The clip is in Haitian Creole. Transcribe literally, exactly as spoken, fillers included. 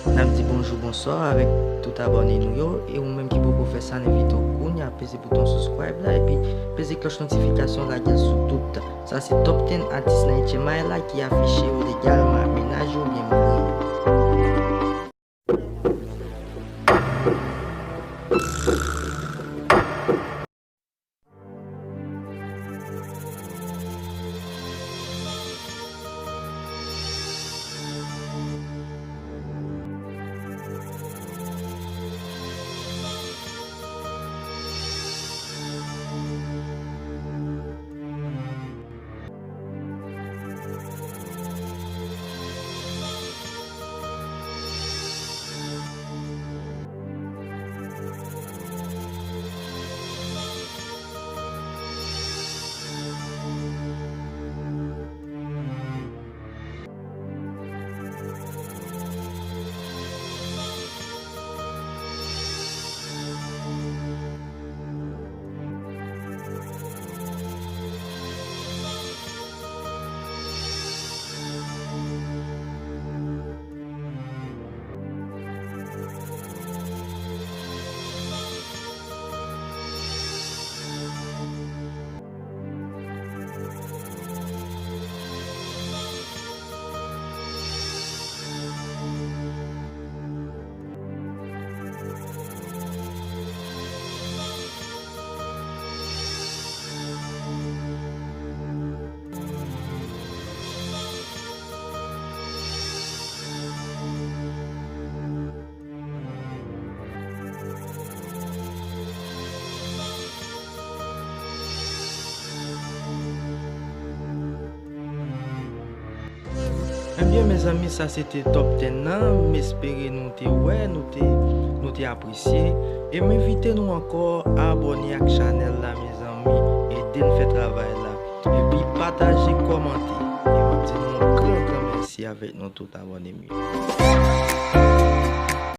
N ap di bonjou, bonswa avèk tout abòne nou yo. E ou menm ki poko fè sa, n envite w kounye a peze bouton subscribe la, epi peze klòch notifikasyon, lage l sou tout. Sa se Top ten Artist nan H M I la ki afiche yo legalman ak mennaj yo oubyen mari yo. Ebyen, mezanmi, sa se te Top ten nan. M espere nou te wè, nou te, nou te apresye. E m envite nou ankò abòne ak chanèl la, mezanmi. Ede n fè travay la. Epi pataje, kòmante. E m ap di nou yon gran, gran mèsi avèk nou tout abòne m yo.